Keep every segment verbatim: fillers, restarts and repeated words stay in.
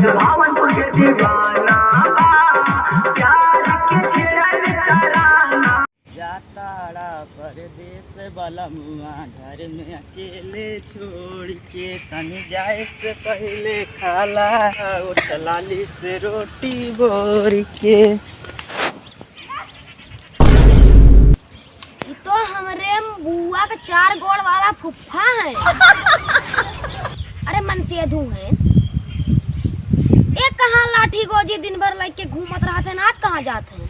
भावनपुर के दीवाना बा, प्यार के छेड़ल तराना। जाताड़ा परदेस बलमुआ, घर में अकेले छोड़ के, तनी जाए से पहिले खाला ओठ लाली से रोटी बोर के। ई तो हमरे बुआ के चार गोड़ वाला फुफ्फा है। अरे मनसेधू है। एक कहाँ लाठी गोजी दिन भर लेके घूमत रहत है, आज कहाँ जात है?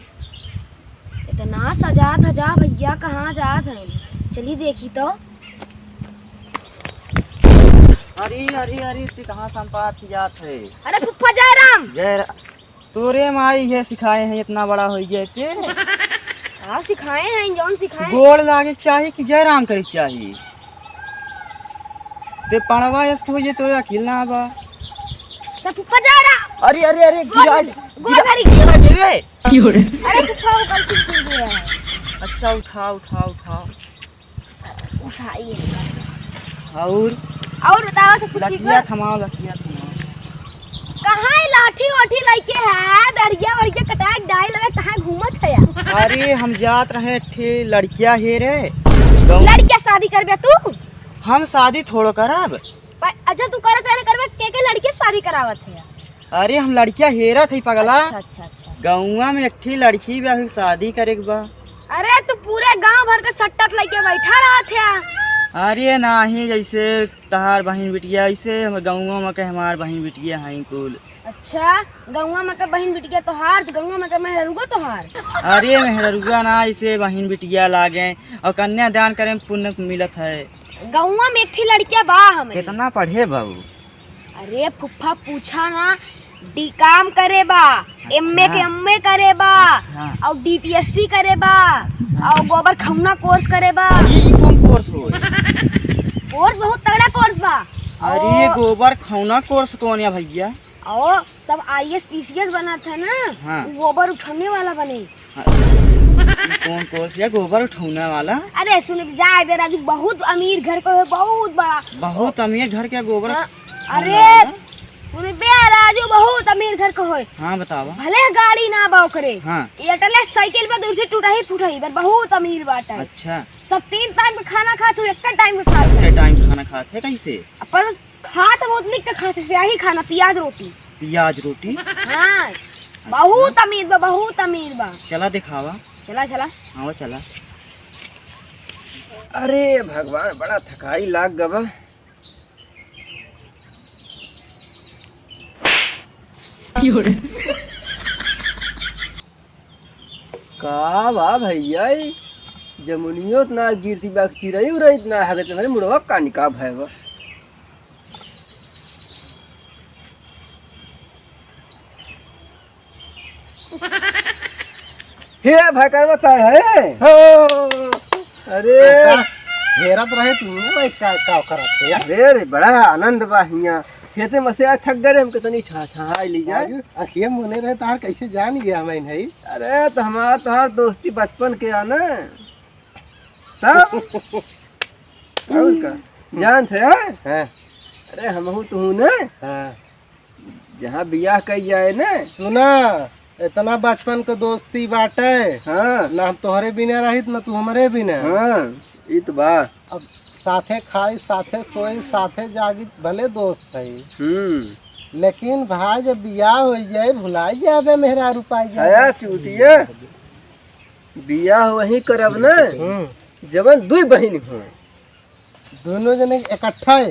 इतना सजा धजा भैया कहाँ जात है? चली देखी तो। अरे, अरे, अरे, तू कहाँ संपात की जात है? अरे फुफ्फा जयराम। जय रा-, तोरे माई ये सिखाए हैं, इतना बड़ा हो गया ते। हाँ, सिखाए हैं, जौन सिखाए। गोड़ लागे के चाही कि जय राम करे के चाही? ते पड़वा यस के होइए, तोरे अकिल ना बा। तो फुफ्फा जय राम। अरे, अरे, अरे, गोड़ गिरा, धरी, गोड़ गिरा, धरी। गिरा देवे। अरे फुफ्फा, वो गलती से गिर गया है। अच्छा, उठा, उठा, उठा। उठाइए। और? और बताओ, सब कुछ ठीक लठिया बा? थमाओ, लठिया थमाओ। कहाँ है लाठी वाठी लइके है? दढ़िया वढ़िया कटाए डाई लगे, कहाँ घूमत है यार? अरे, हम जात रहे, एक ठे लड़किया हेरे। लड़किया शादी करबे तू? हम शादी थोड़ो करब। पर अच्छा, तू करत है ना करबे, के के लड़के शादी करावत है यार? अरे, हम लड़किया हेरत हई पगला। अच्छा, अच्छा, अच्छा। गौवा में एक ठी लड़की बा, अभी शादी करे के बा। अरे, तू पूरे गांव भर के सट्टत लेके बैठा रहत है। अरे नाही, जैसे तहार बहिन बिटिया, ऐसे हम गौवा में के हमार बहिन बिटिया हई कुल। अच्छा, गौवा में के बहिन बिटिया तोहार, तो गौवा में के मेहररुआ तोहार? अरे, मेहररुआ ना, ऐसे बहिन बिटिया लागे और कन्यादान करे में पुण्य मिलत है। गौवा में एक ठी लड़किया बा हमरे। कितना पढ़े बाबू? अरे फुफ्फा पूछा ना, डीकॉम करे बा, अच्छा। एमए के एमए करे बा, अच्छा। और डीपीएससी करे बा, अच्छा। और गोबर खौना कोर्स करे बा। ई, ई कौन कोर्स होय? कोर्स बहुत तगड़ा कोर्स बा। अरे और गोबर खौना कोर्स कौन है भैया? और सब आईएएस पीसीएस बनत है ना, हाँ। वो गोबर उठौने वाला बने। हाँ, ई कौन कोर्स है गोबर उठौना वाला? अरे सुन, जाए दे राजू, बहुत अमीर घर को है, बहुत बड़ा। बहुत अमीर घर के गोबर हाँ, उठौना अरे वाला? सुन बे राजू, बहुत अमीर घर को है। हाँ, बतावा। भले गाड़ी ना बा ओकरे, हाँ। एयरटेल साइकिल बा, दूर से टूटा ही फूटा ही, पर बहुत अमीर बाटे। अच्छा। सब तीन टाइम के खाना खात हो, एक टाइम के खात हो। एक टाइम खाना खात है कैसे? अपन खात बहुत निक के खात है, स्याही खाना, प्याज रोटी। प्याज रोटी? हाँ। अच्छा। बहुत अमीर बा, बहुत अमीर बा। चला दिखावा। चला, चला। हाँ, चला। अरे भगवान, बड़ा थकाई लाग गवा। का बा भैया, ई जमुनियो त ना गिरती बा, चिरई उरई त ना हगत, हमरे मुड़वा का निका भय बा। हे भाई, करवा का है? हो। अरे। का हेरत रहे तू, भाई, का, का करत है? अरे रे, बड़ा आनंद बा हियाँ। खेते में से आज थक गए, हमके तनी छा, छा ली जाए। आज अखिए मुने रहे, तार कैसे जान गया मैं नहीं? अरे, तो हमार, तोहार दोस्ती बचपन के आ ना। तब? और का? जानत है, हाँ? हाँ। अरे, हमहू तू ना? हाँ। जहाँ बियाह कई जाए ना। सुना, इतना बचपन के दोस्ती बाटे। हाँ। ना हम तोहरे बिना रहित, ना तू हमरे बिना। हाँ, ई तो बा। अब साथे खाई, साथे सोई, साथे जागी, भले दोस्त है। हम्म। लेकिन भाई, जब बियाह हो जाए, भुला जाबे, मेहरारू पाई जाए। हया चूतिया, बियाह वहीं करब ना, हम्म। जवन दुई बहिन हो। दोनों जने इकट्ठा है।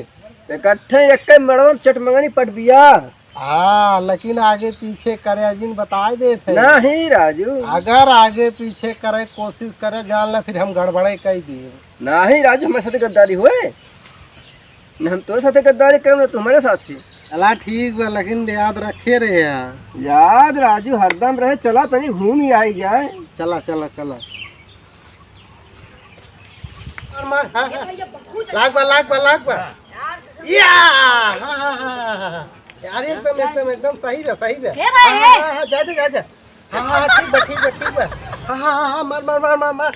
इकट्ठे एक मड़वा में चटमंगनी पट बिया। हाँ, लेकिन आगे पीछे करे जिन बताए देत है। नहीं राजू। अगर आगे पीछे करे कोशिश करे जान ला, फिर हम गड़बड़े कई दिए। नहीं राजू, हमारे साथ गद्दारी हुए। न हम तोरे साथे गद्दारी करब, न तू हमरे साथे। चला ठीक बा, लेकिन याद रखे रे यार। याद राजू हरदम रहे, चला तनी घूम ही आई जाए। चला, चला, चला। मार, मार, हाँ, हाँ। लाग बा, लाग बा, लाग बा। या, हाँ, हाँ, हाँ, हाँ, हाँ। यार, एकदम, एकदम, एकदम सही बा, सही बा। हे भाई, हाँ, हे। हाँ, हाँ, हाँ, जा दे, जा, जा। हाँ, हाँ, हाँ, ठीक बा, ठीक बा, ठीक बा। हाँ, हाँ, हाँ, हाँ, मार, मार, मार, मार, मार।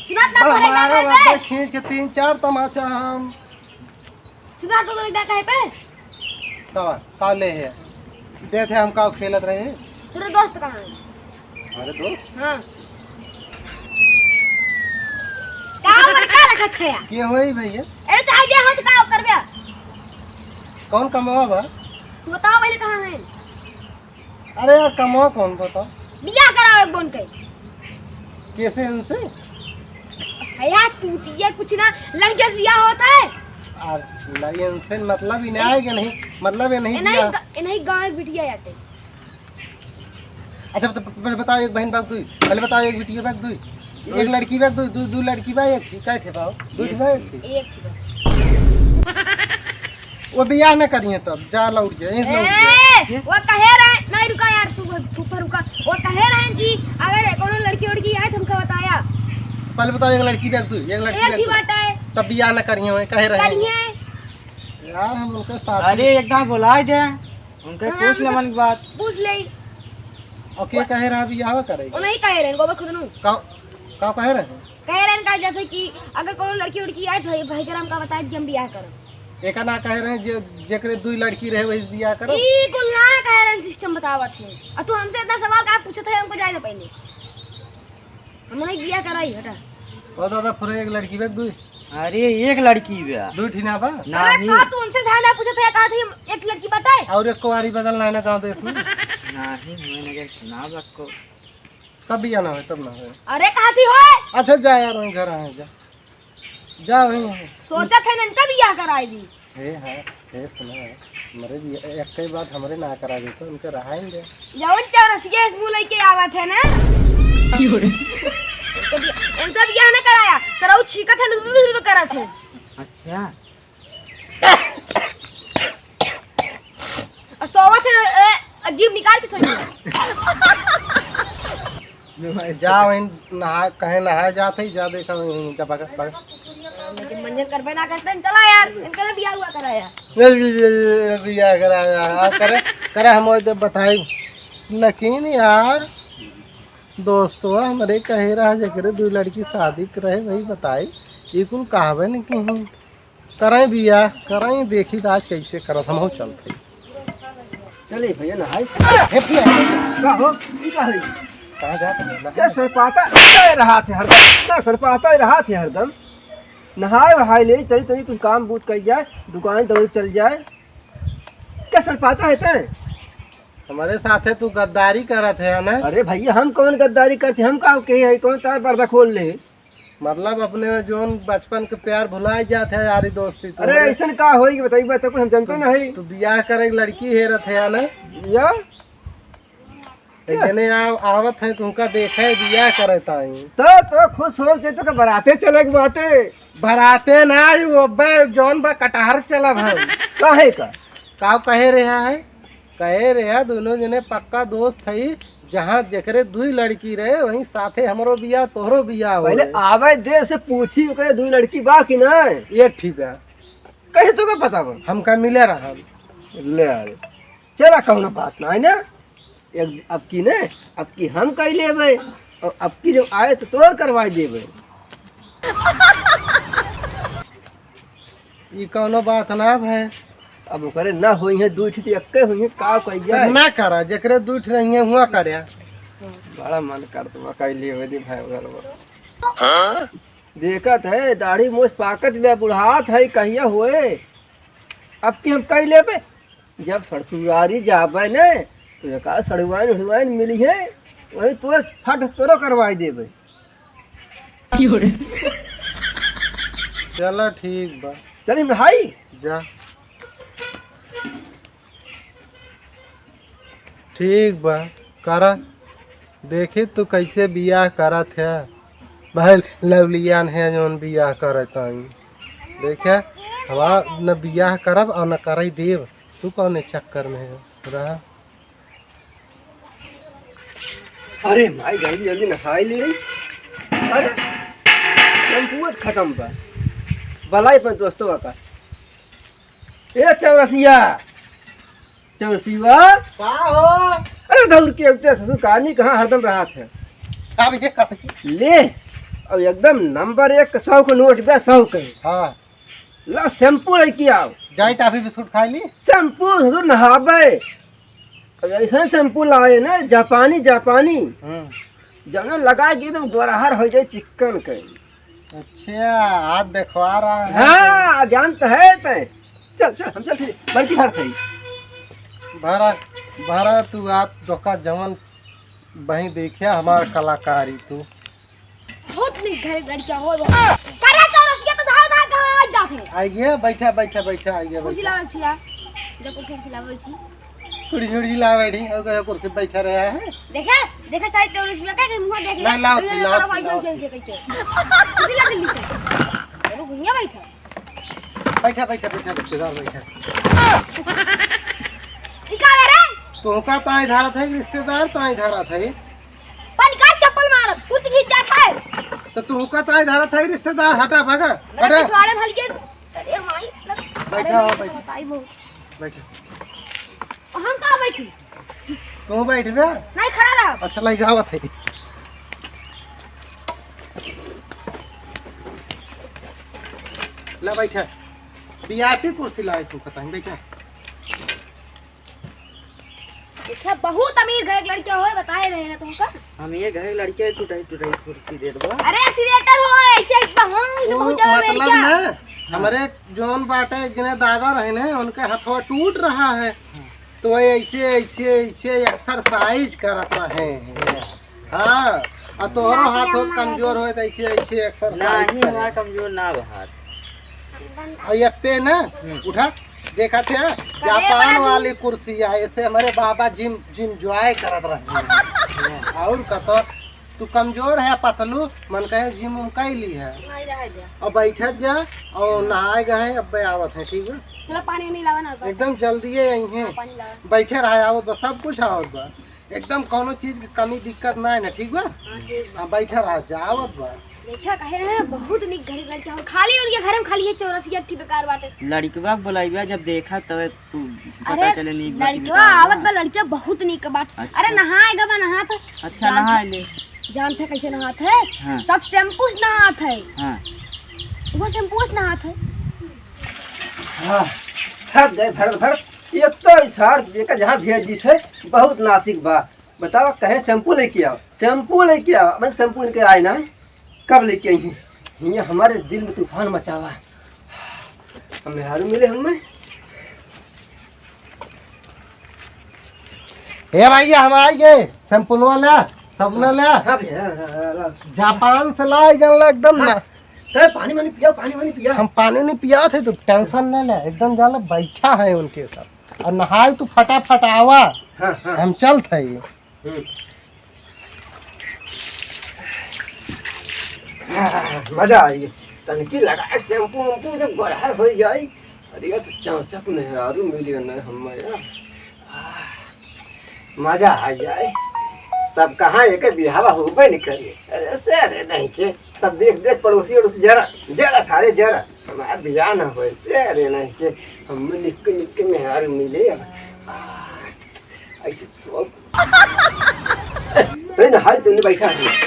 सुनात ना बा, तोरे मारा का बा, कहे पे? खींच के तीन चार तमाचा हम। सुनात तो तोरे का कहे पे? का, का ले है? देखे हम का खेलत रहे। तोरे दोस्त कहाँ है? अरे दोस्त? हाँ। का बड़का रखत है? के होई भैया? अरे चाहे जे हो तो का करबे? कौन कमवा बा? तू बताओ पहले कहाँ है? अरे यार, कमवा कौन बता? बियाह कराओ एक बोन के। कैसे इनसे? है यार, तू तो ये कुछ ना, लड़के से बियाह होता है? यार, नहीं, इनसे मतलब ही नहीं आए कि नहीं, मतलब ये नहीं ये नहीं किया। ग-, ये नहीं गाँव बिटिया जाते। अच्छा, तो प-, प-, बताओ, एक बहन बाग दुई, पहले बताओ, एक बिटिया बाग दुई, एक लड़की बाग दुई, दू, दू लड़की बा, एक, कै ठे बा, दू ठे बा, एक ठे? एक ठे बा। वो बियाह न करिए तब, जा लौट गया, यहीं से लौट गया। ए, वो कहे रहे, नहीं रुका यार, तू, तू पर रुका। वो कहे रहे कि अगर कोनो लड़की उड़की आए तो हमका बताया। पहले बताओ, एक लड़की बाग दुई, एक लड़की एक बाग ही दुई। बात है। तब बियाह न करिए, वही कहे रहे। करिए। यार, हम उनके साथ अरे, एक दाव बुलाए दे, उनके हाँ, पूछ ले उनसे मन की बात। पूछ ले। और के कहे रहा बियाह करे? वो नहीं कहे रहे, गोबर खुदनू। का, का कहे रहे? कहे रहे का जैसे कि अगर कोनो लड़की उड़की आए तो भाई, भाई के हमका बताए कि हम बियाह करब। एका ना कहे रहे जे, जेकरे दुई लड़की रहे वही बियाह करब। ई कुल ना कहे रहे, सिस्टम बतावत है। और तू हमसे इतना सवाल का पूछत है, हमको जाए दे पहले। हम नहीं बियाह कराई, हटा। ओ दादा, पूरा एक लड़की बा, दुई? अरे, एक लड़की बा। दुई ठी ना बा? अरे, नहीं। का तू हमसे ध्यान ना पूछत है, का थी एक लड़की बताए? और एक कुंवारी बगल ना, ना गाँव देख में। नहीं, मैंने कहा ना बा को। तब बियाह ना होए, तब ना होए। अरे, कहा थी होए? अच्छा, जा यार, वहीं घर आए, जा। जा वहीं। सोचत है ना, इनका बियाह कराई दी। हे हाँ, हे सुना, हमरे भी एक कई बात हमरे ना करा दे तो उनके रहाइन दे। जवन चौरसिया से मुँह लेके आवत है ना, की हो रे? इनसे बियाह ना कराया, सरऊ छींकत है, करत है। अच्छा। और सोवत है, ए, जीभ निकाल के सोई। जा वहीं नहा, कहे नहाए जात है, जा देखा वहीं, जा भागा, भागा। लेकिन मंजन करबे ना करते हैं, चला यार, इनका ना बियाह हुआ करा यार। नहीं, नहीं, नहीं, नहीं, बियाह करा यार, हाँ, करे, करे हम और जब बताई। लेकिन यार, दोस्तवा हमरे कहे रहा जेकरे दुई लड़की शादी करे, वही बताई, ये कुल कहबे नहीं कहीं। कराई बियाह, कराई, देखी त आज कैसे करत, हमहू चलत हई। चले भैया नहाई। हे भैया। का हो? ई का है? कहाँ जात है? क्या सरपाता रहा थे हरदम? क्या सरपाता रहा थे हरदम? नहाए वहाए ले, चली तनी कुछ काम बूत कइल जाए, दुकान दौड़ चल जाए। क्या सरपाता है तैं? हमरे साथे तू गद्दारी करत है ना? अरे भैया, हम कौन गद्दारी करते? हम का कहे है? कौन तार पर्दा खोल ले? मतलब अपने जौन बचपन के प्यार भुलाए जात है, यारी दोस्ती तो अरे हमरे अइसन का होई कि बताई, बता कुछ हम जानते तू, नहीं। तू बियाह करे के लड़की हेरत है ना? या? एक जने आव-, आवत है, तुमका देखे बियाह करे ताई। तो, तो खुश हो जे तो के बराते चले के बाटे। बराते ना आई, वो अब्बे जौन बा कटहर चलब हम। काहे का? का कहे रहा है? कहे रहा दोनों जने पक्का दोस्त है, जहाँ जेकरे दुई लड़की रहे, वहीं साथे हमरो बियाह, तोहरो बियाह हो पहले रहे। आवे देव से पूछी, ओकरे दुई लड़की बा कि नहीं? ये ठीक है। कहे तो का पता बा? हमका मिले रहा। ले आ रे। चला, कौनो बात ना है ना। एक, अब की ने, अब की हम कई लेबे, और अब की जब आए तो तोर करवाई देबे। ई कौनो बात ना भाई। अब ओकरे ना होई है, दुई ठे तो एक्के होई है, का कइल जाए? ना करा, जेकरे दुई ठे रही है, हुआ करे। बड़ा मन करत बा, कई लेबे दे भाई, ओकर बा। देखत है, दाढ़ी मोछ पाकत बा, बुढ़ात है, कहिया होए? अब की हम कई लेबे? जब ससुरारी जाबे ने, तो एका सड़ुआइन उड़ुआइन मिली है, वही तोर फट तोरो करवाई देबे। चला ठीक बा। चली भाई। जा। ठीक बा, करा। देखी तू कैसे बियाह करत है। भाई लवलियान है जौन बियाह करत आई। देखे, हमार न बियाह करब और न करई देब। तू कौने चक्कर में है? रहा। अरे माई, जल्दी जल्दी नहाई ले। अरे, शैम्पुआ खत्म बा। बलाई अपन दोस्तवा का। ए चौरसिया, चौरसिया। का हो? अरे दौड़ के उठते ससुर, कहानी कहाँ हरदम रहत है। का भैया, का भैया? ले, अब एकदम नंबर एक का सौ का नोट बा, सौ का। हाँ। ला शैम्पू लेके आओ। जाई टाफी बिस्कुट खाई ली। शैम्पू से तो नहाबे। अब ऐसा शैम्पू लाए ना, जापानी, जापानी। हम्म। जौन लगा के एकदम गोरहर हो जाए चिक्कन के। अच्छा, हाथ देखवा रहा है। हाँ, जानत है तै। चल, चल, हम चल, ठीक। बल्कि भर सही। भरा, भरा तू हाथ धोखा जवन बही देखिया हमार कलाकारी तू। बहुत निक घर लड़का हो। करे तो रसिया तो धार धार कहाँ आ जाते। आइए, बैठा, बैठा, बैठा, आइए, कुर्सी बैठा। लावे थी यार। जब कुर्सी, कुर्सी लावे थी। कुर्सी, कुर्सी लावे ढी, और कहे कुर्सी बैठा रहा है। देखे, देखे सारी तो रसिया का के मुंह देख ले। नहीं, लाओ, ये लाओ, करो भाई, लाओ। चल, चल, चल, चल। कुर्सी ला जल्दी से। चलो, भुइया बैठा। बैठा, बैठा, बैठा, रिश्तेदार बैठा। ई का रे? तोहका ताई धारत है, रिश्तेदार ताई धारत है। पर का चप्पल मारब? कुछ भी जात है। तो तोहका ताई धारत है, रिश्तेदार, हटा, भागा, मेरा हटा। पिछवाड़े भल के, अरे माई, लग-, बैठा अरे हो, बैठा। बताई बहुत। बैठा। हम का बैठी? तू बैठ बे। नहीं, खड़ा रह। अच्छा, लइका आवत है। ला बैठा। वीआईपी कुर्सी लाए तू, कतई बैठा। देखा, बहुत अमीर घर के लड़के होए, बताए रहे ना तुमका। हम ये घर के लड़के टुटही टुटही कुर्सी दे देबो। अरे, accelerator हो, ऐसे एक बहन से ओ, पहुंचा मतलब लड़का। ना, हाँ। हमरे जौन बाटे, जिन्हें दादा रहे ना, उनके हथवा टूट रहा है। हाँ। तो वही ऐसे, ऐसे, ऐसे exercise करत रहे हैं। अच्छा। हाँ, और तोहरो ना, हाथ हो ना, कमजोर ना। हो, तो ऐसे, ऐसे exercise नहीं, करे। हमारा कमजोर ना बा हाथ। और ये पे ना, हम्म। उठा, देखा थे, जापान वाली कुर्सी है, ऐसे हमारे बाबा जिम, जिम joy करत रहे हैं। और कतो तू कमजोर है, पतलू, मन कहे जिम उम कई ली है। नहीं रह जा। अब बैठत जा और नहाए गए, अब आवत है, ठीक बा? चलो पानी नहीं लावा ना, एकदम जल्दी है यहीं है। हाँ, पानी लावा। बैठे रहे, आवत बा, सब कुछ आवत बा, एकदम कौनो चीज की कमी दिक्कत ना है ना, ठीक बा? हाँ, ठीक बा। हाँ, बैठे रहा जा, आवत बा। देखा कहे हैं, बहुत निक घर लड़का हो, खाली उनके घर में खाली ये चौरसिया एक ठे बेकार बाटे। लड़कवा के बोलाइबा, जब देखा तब तू पता अरे, चले नीक बात लड़कवा निकाल आवत बा। बा, लड़कवा बहुत नीक बात। अच्छा। अरे, नहाए गा बा, नहात है। अच्छा, जानत नहाए है, ले। जानत है कैसे नहात है? हाँ। सब शैम्पू से नहात है। हाँ। वो शैम्पू से नहात है। हाँ, थक गए भड़ भड़। एक तो इस हार जेका जहाँ भेज दी थे, बहुत नासिक बा। बतावा, कहे शैम्पू लेके आओ, शैम्पू लेके आओ। अब शैम्पू लेके आए ना, कब लेके आई हैं? ये हमारे दिल में तूफान मचावा। हम मेहरारू मिले हमें। ए भैया, हम आई गए, शैम्पूलवा ला, साबुन ला। हाँ भैया, हाँ, हाँ, हाँ, हाँ। जापान से ला, जान ला एकदम हाँ। ना। तो पानी वानी पिया, पानी वानी पिया। हम पानी नहीं पिया थे, तू tension ना ले, एकदम जान ला बैठा है उनके साथ। और नहाए तू फटाफट आवा, हाँ, हाँ। हम चलत है। हम्म। आह, मजा आई। तनकी लगा शैम्पू वैम्पू जब गोरहर हो जाई। अरे यार, तो चाचा को मेहरारू मिली ना हम यार। आह, मजा आ जाए। सब कहाँ एक बिहावा होबे नहीं करे। अरे से अरे नहीं के, सब देख देख पड़ोसी वड़ोसी जरा, जरा सारे जरा। हमारा बियाह ना होए, से अरे नहीं के, हम निक्के निक्के मेहरारू मिले। आह, ऐसे सब। ए, ए, ना, हाल तुमने बैठा है।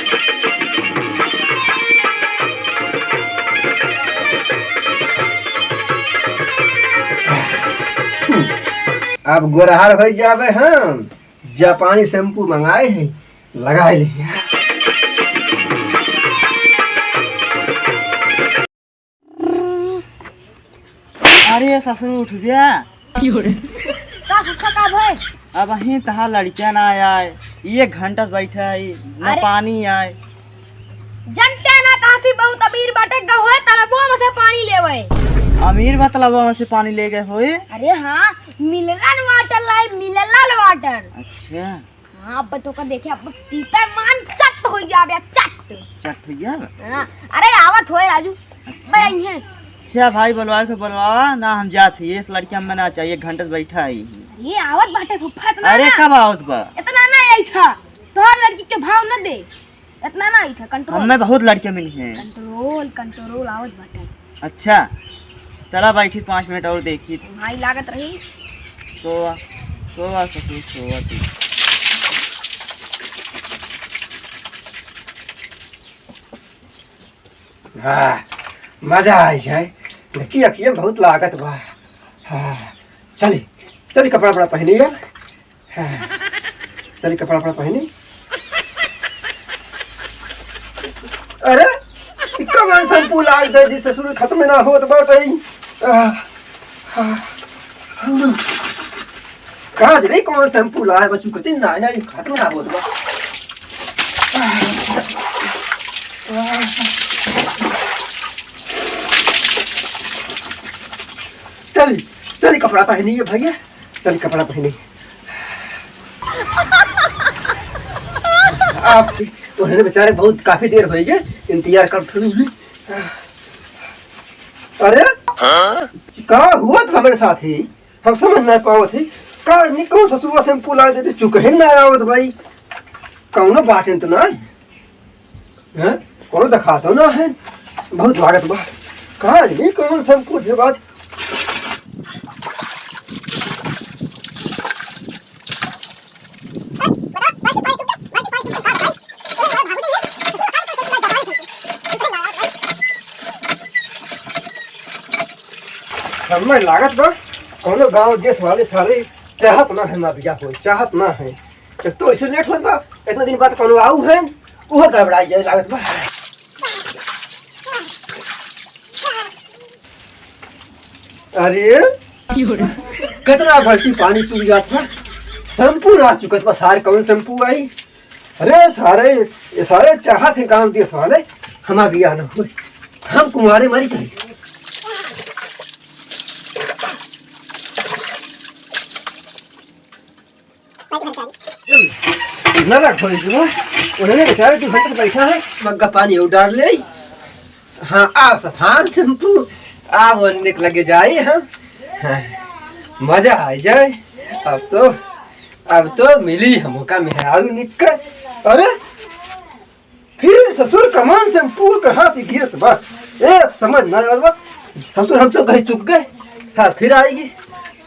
अब गोरहर हो जाबे हम, जापानी शैम्पू मंगाए हैं, लगाए ले। अरे ससुर उठ गया। का भूखा का भय? अब अहीं तहार लड़किया ना आए, एक घंटा से बैठा है, ना अरे। पानी आए। जनते ना कहती बहुत अमीर बाटे, गए होए तलबो में से पानी लेवे। अमीर बा तलबो में से पानी ले गए होए? अरे हाँ, mineral water लाई, mineral water। अच्छा। हाँ, अब तो का देखे, अब पीता मान चट हो जाबे, चट। चट हो जाबे? हाँ, अरे आवत होए राजू, अच्छा। बे आई हैं। अच्छा भाई, बोलवा के बोलवा ना, हम जात ही, इस लड़किया में ना चाहिए, एक घंटे से बैठा है। ये आवत बाटे फुफा, इतना अरे ना। कब आवत बा? इतना ना आई था, तोहर लड़की के भाव न दे, इतना ना आई था, control। हमें बहुत लड़के मिली हैं। Control, control आवत बाटे। अच्छा, चला बैठी पाँच मिनट और देखी। भाई लागत रही। सोवा, सोवा ससुर, सोवा तू। हाँ, मजा आई जाए। देखी अखिए में बहुत लागत बा। हाँ, चली, चली कपड़ा वपड़ा पहनी यार। हाँ, चली कपड़ा वपड़ा पहनी। अरे, ई कवन shampoo लाग दे दी ससुर, खत्म ना होत बाटे ई। आ, आ, हम्म। कहाँ जबे कवन shampoo लाए बचू, कती ना, ना, ई खत्म ना होत बा। चली, चली कपड़ा पहनी है भैया, चली कपड़ा पहनी। आप उन्होंने बेचारे बहुत काफी देर होई गए इंतजार करत हुए। अरे, का हुआ था हमारे साथ ही? हम समझ ना पावत ही। का निको ससुरवा shampoo ला देते, चुकहे ना आवत भाई। कौनो बात तो ना है। हैं? कौनो दिखाता ना है। बहुत लागत बा। का नहीं कौन shampoo थे बाज। हमें लागत बा, कौनो गांव देश वाले सारे चाहत ना है, ना बिया होई, चाहत ना है। एक तो ऐसे लेट होत बा, इतना दिन बाद कौनो आऊ है, वो गड़बड़ा जाए लागत बा। अरे, कितना बाल्टी पानी चुक जात बा, shampoo ना चुकत बा, सारे कौन shampoo आई? अरे सारे, ये सारे चाहत हैं काम दिए साले, हमार बियाह न होए, हम कुंवारे मरी जाए। ना रख भाई जी, उन्होंने बेचारे दो घंटे से बैठा है, मग्गा पानी और डाल ले। हाँ, आ सफान shampoo, आ वो निक लगे जाए हम। हाँ, मजा आ जाए। अब तो, अब तो मिली हमका मेहरारू निक। अरे, फिर ससुर कमान shampoo कहाँ से गिरत बा? एक समझ ना आवत बा। ससुर हमसे कहीं चुक गए, सार फिर आएगी।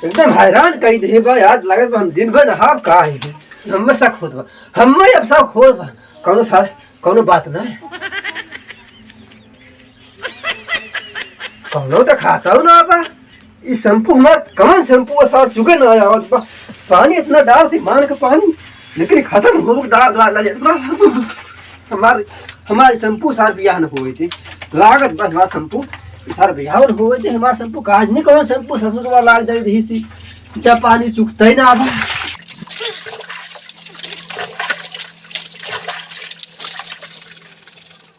एकदम हैरान कही दे बा यार, लगत बा हम दिन भर नहाब का है। हमें शक होत बा, हमें अब शक होत बा। कौनो सार, कौनो बात ना है। कौनो तो खाता हो ना बा। ई shampoo हमार कवन shampoo है सार, चुके ना आवत बा। पानी इतना डाल थी मान के पानी, लेकिन खत्म हो डाल, डाल, डाल, डाल। हमार, हमार shampoo सार बियाह न होए थे। लागत बा हमार shampoo, सार बियाह न होए थे। हमार shampoo काज नहीं कवन shampoo ससुर वाला लाग जाए रही सी। जब पानी चुकते ही ना बा।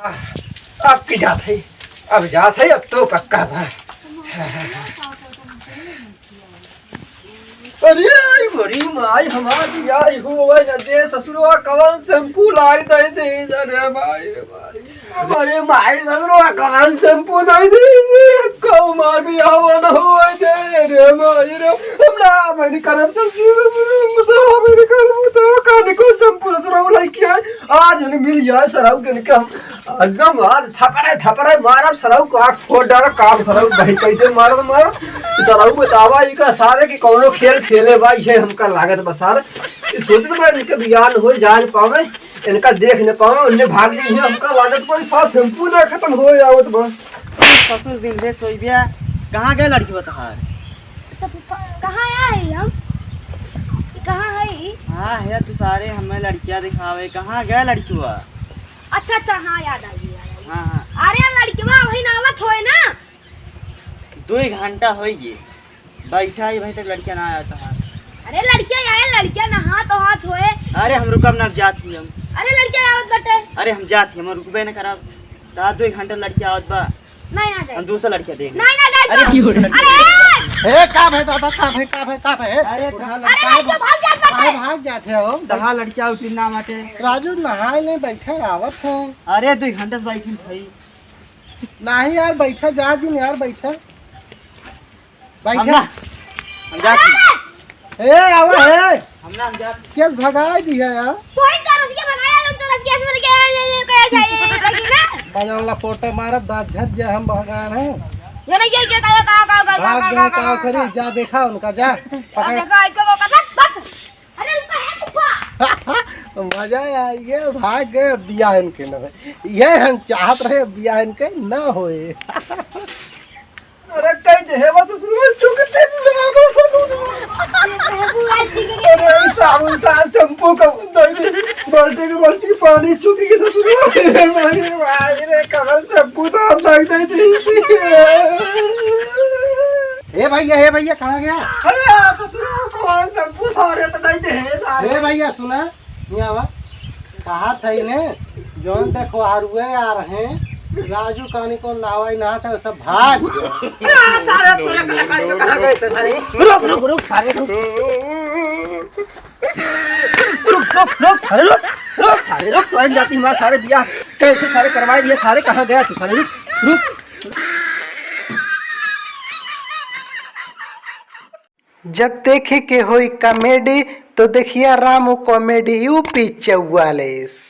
आह, अब की जात है, अब जात है, अब तो पक्का बा। अरे आई बड़ी माई हमार, आई हो, ओए न दे ससुरवा कवन shampoo लाई दे दे, अरे माई रे माई। अरे माई ससुरवा कवन shampoo दे दे, कौ मार भी आवा न हो दे, रे माई रे। हमरा मैंने करम चल की, हमरा मैंने करम तो का देखो shampoo ससुरवा लाई किया। आज नहीं मिल जाए सराऊ के, इनके हम एकदम आज थपड़े थपड़े मारब सराऊ को, आँख फोड़ डाला काम सराऊ भाई कैसे मारब मारब। सराऊ बतावा इका सारे के कौनो खेल खेले बा, ये हमका लागत बा सारे। ये सोचत बा इनके बियाह न हो जान पावे, इनका देख न पावे, उन्हें भाग जाइए। हमका लागत बा साफ shampoo ना खत्म हो आवत बा। ससुर दिन भे सोइबिया, कहाँ गए लड़की बताहार? अच्छा, कहाँ आए हम? ये कहाँ है ये? हाँ, है तू सारे हमें लड़किया दिखावे, कहाँ गए लड़किया? अच्छा, अच्छा, हाँ, याद आ गई, याद आ गई। हाँ, हाँ। अरे, लड़किया वही नहावत होए ना? दो ही घंटा होई गए, बैठा ही, अभी तक लड़किया ना आया था। अरे, लड़किया आए, लड़किया नहा तो हाथ होए। अरे, हम रुकब ना, जात ही हम। अरे, लड़किया आवत बटे। अरे, हम जात ही, हम रुकबे न करब। ता दो ही घंटा लड़किया आवत बा। नहीं, ना जाए। हम दूसरा लड़का देख। नहीं, ना जाए अरे, तो। अरे! ए, का भाई दादा, का भाई, का भाई, का भाई? अरे, कहाँ अरे, लड़का? लड़का भाग जात बाटे। काहे भाग जात है हो? कहाँ लड़का उठी ना बाटे? राजू, नहाए ले बैठे, आवत है। अरे, दो घंटे से बैठी भाई। नहीं यार, बैठा, जा जिन यार, बैठा। हम बैठा। ना, हम जात ही। ए, आवा है। हम ना, हम जात। केस भगाई दिया यार। कोई तो रसिया भगाया, लोग तो रसिया से बोल के, ये, ये, ये, ये, ये, ये, ये, ये, ना। बाजार वाला फोटो मारब, दांत झड़ जाए, हम भगान है। ये नहीं, ये, ये, का, का, का, का, भाग का, गए, का, का का, करी, का। जा देखा उनका, जा। अब पकड़। देखो, इसको वो कर, बस, बस। अरे, उनका है कुप्पा। मजा आ गया, भाग गए, बियाह इनके न होए। ये हम चाहत रहे, बियाह इनके न होए। अरे कह दे, हे बस ससुरवा चुकते ना कौन सा शैम्पू का दे दे, बाल्टी के बाल्टी पानी चुकी के ससुर। अरे भाई रे, कौन शैम्पू तो हाथ लग जाए। ए भैया, ए भैया, कहाँ गया? अरे ससुर, कौन शैम्पू सारे तो दे दे सारे। ए भैया, सुना, यहाँ आवा। कहा था इन्हें, जौन देखो हारुए आ रहे हैं, राजू कानी को नहावा ही नहा था, सब भाग। अरे सारे तोरे कहाँ गए थे सारे? रुक, रुक, रुक, सारे रुक। रुक, रुक, रुक, सारे रुक, रुक, सारे रुक, तो जाती हमारा सारे बियाह कैसे सारे करवाए दिए, सारे कहाँ गया तू सारे, रुक, रुक। जब देखे के होई कॉमेडी तो देखिया रामू कॉमेडी यूपी चौवालीस।